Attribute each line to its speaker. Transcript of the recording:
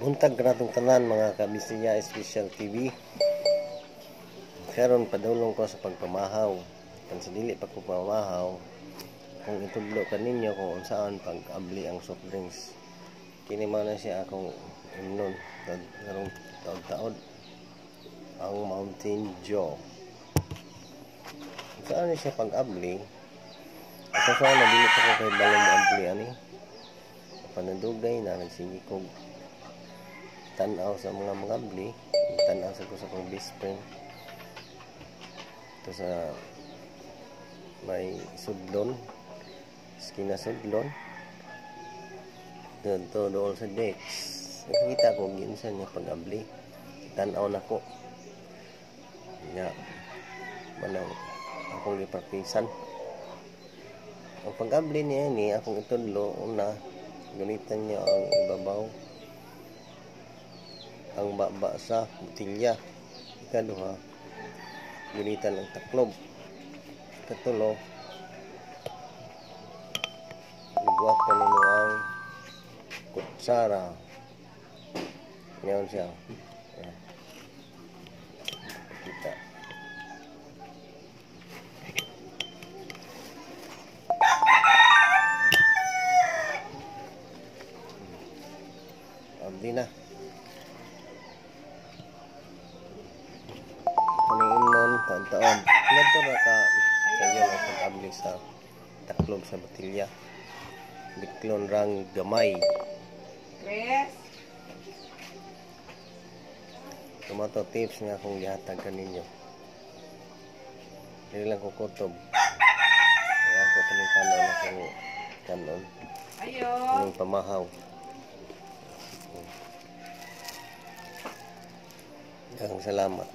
Speaker 1: Buntag kanatong tanan, mga kabisiya Special TV. Karon padulong ko sa pagpamahaw. Kan sa dili pa ko pamahaw, kung itudlo kaninyo kung unsaon pag-abli ang soft drinks. Kini man na siya akong imnon karong taod-taod, ang Mountain Dew. Saan ni siya pag-abli? Ito sa una, dili pa ko kay balo mo abli ani. Panadugay na nagsige kog tan-aw sa mga mangabli, tan-aw sa ko sa akong best friend. Ito sa may sudlon, skina sudlon. Dito dool sa Dex. Nakikita ko ginsa niya pag-abli. Tan-aw na ko. Nya manang akong gipraktisan. Ang pag-abli niya ni akong itudlo, una, gunitan niya ang ibabaw, ang baba sa botilya. Ikaduha, gunitan ang taklob. Ikatulo, ibuhat pa nimo ang kutsara. Ngayon siya. Ayan. Kita. Abdi na. Kani imnon taon-taon. Ngadto ra ka sa iyo ang pag-abli sa taklob sa botilya. Biklon rang gamay.
Speaker 2: Chris?
Speaker 1: Tomato tips nga akong gihatag kaninyo. Dili lang ko kutob. Kaya ako kaning kanon akong kanon.
Speaker 2: Ayo.
Speaker 1: Kaning pamahaw. Daghang salamat.